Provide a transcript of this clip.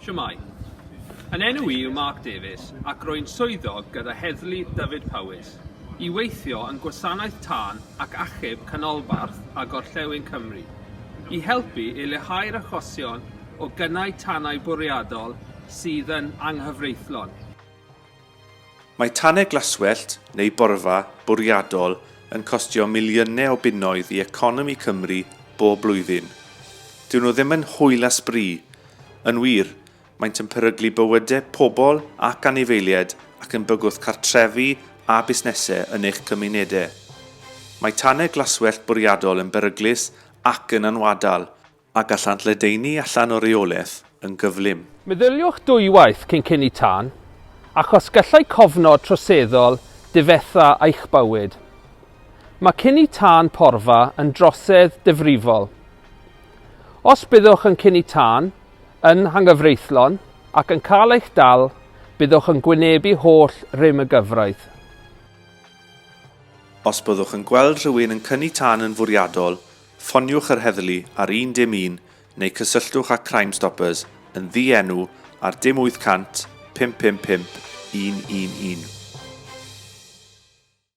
Shwmae. Yn enw i yw Mark Davies ac rwy'n swyddog gyda Heddlu Dyfed Powys i weithio yn Gwasanaeth Tân ac Achub Canolbarth a Gorllewin Cymru i helpu i leihau'r achosion o gynnau tanau bwriadol sydd yn anghyfreithlon. Mae tanau glaswellt, neu borfa, bwriadol yn costio miliynau o bunnoedd i economi Cymru bob blwyddyn. Dyw nhw ddim yn hwyl a sbri. Yn wir, maent yn peryglu bywydau pobl ac anifeiliaid ac yn bygwth cartrefi a busnesau yn eich cymunedau. Mae tanau glaswellt bwriadol yn beryglus ac yn anwadal, a gallant ledaenu allan o reolaeth yn gyflym. Meddyliwch dwywaith cyn cynnu tân, achos gallai cofnod troseddol difetha eich bywyd. Mae cynnu tân porfa yn drosedd difrifol. Os byddwch yn cynnu tân yn anghyfreithlon ac yn cael eich dal, byddwch yn gwynebu holl rym y gyfraith. Os byddwch yn gweld rhywun yn cynnu tân yn fwriadol, Ffoniwch yr heddlu ar 111 neu cysylltwch â Crimestoppers yn ddi-enw ar dim 800 555 111.